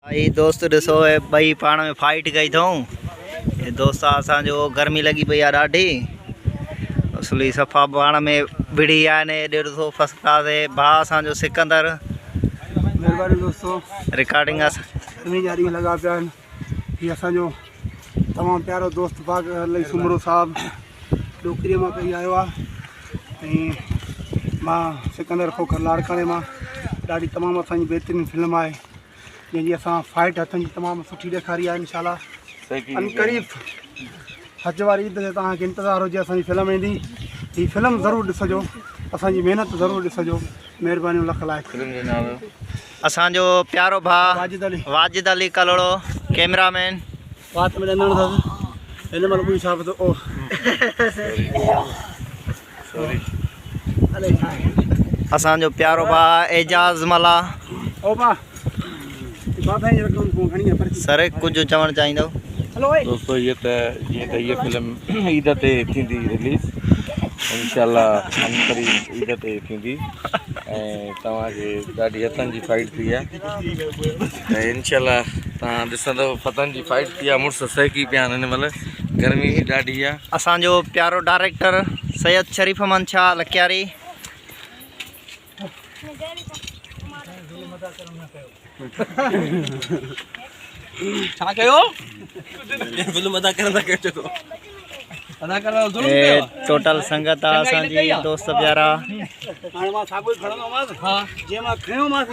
هي دوست ڏسو اهي ٻئي پاڻ ۾ فائٽ ڪئي اٿئون. هي دوست آ اسان جو گرمي لڳي پئي آ ڏاڍي. اصلي صفا پاڻ ۾ وڙهي آيا آهن. هيڏي ڏسو فرسٽ ڪلاس هي ڀاء اسان جو سڪندر. مهرباني دوستو. رڪارڊنگ اس. گرمي جا ڏينهن لڳا پيا آهن. هي اسان جو تمام پيارو دوست باغ علي سومرو صاحب ڏوڪري مان ڪهي آيو آ ۽ مان سڪندر کوکر لاڙڪاڻي مان ڏاڍي تمام اسان جي بهترين فلم آهي جنهن جي اسان فائٽ هٿن جي تمام سٺي ڏيکاري آهي انشاء الله ان قريب حج واري عيد تي توهان کي انتظار هجي اسان جي فلم ايندي هي فلم ضرور ڏسجو اسان جي محنت ضرور ڏسجو مهربانيون لک لائق فلم جو نالو اسان جو پيارو ڀاء واجد علي واجد علي ڪلهوڙو ڪيمرا مين. وات ۾ ڏندڻ اٿس هن مهل ٻي صاحب ته او سوري الائي ڇا آهي. اسان جو پيارو ڀاء اعجاز ملاح. او با بابا جي رقم کان گهڻي آهي پرچي. سر ڪجهه چوڻ چاهيندو. دوستو هي ته جيئن ته هيء فلم عيد تي ٿيندي رليز انشاء الله عنقريب عيد تي ٿيندي ۽ توهان کي ڏاڍي هٿن جي فائٽ ٿي آهي ۽ انشاء الله توهان ڏسندو فتن جي فائٽ ٿي آهي مڙس سهڪي پيا آهن هن مهل گرمي به ڏاڍي آهي. اسان جو پيارو ڊائريڪٽر سيد شريف احمد شاهه لڪياري. ڇا ڪيو ظلم ادا ڪرڻ ٿا ڪيو چتو ادا ڪرڻ ظلم ڪيو ٽوٽل سنگت آ اسان جي دوست پيارا هاڻي مان ساڳو ئي کڻندو ماس ها جي مان کنيو ماس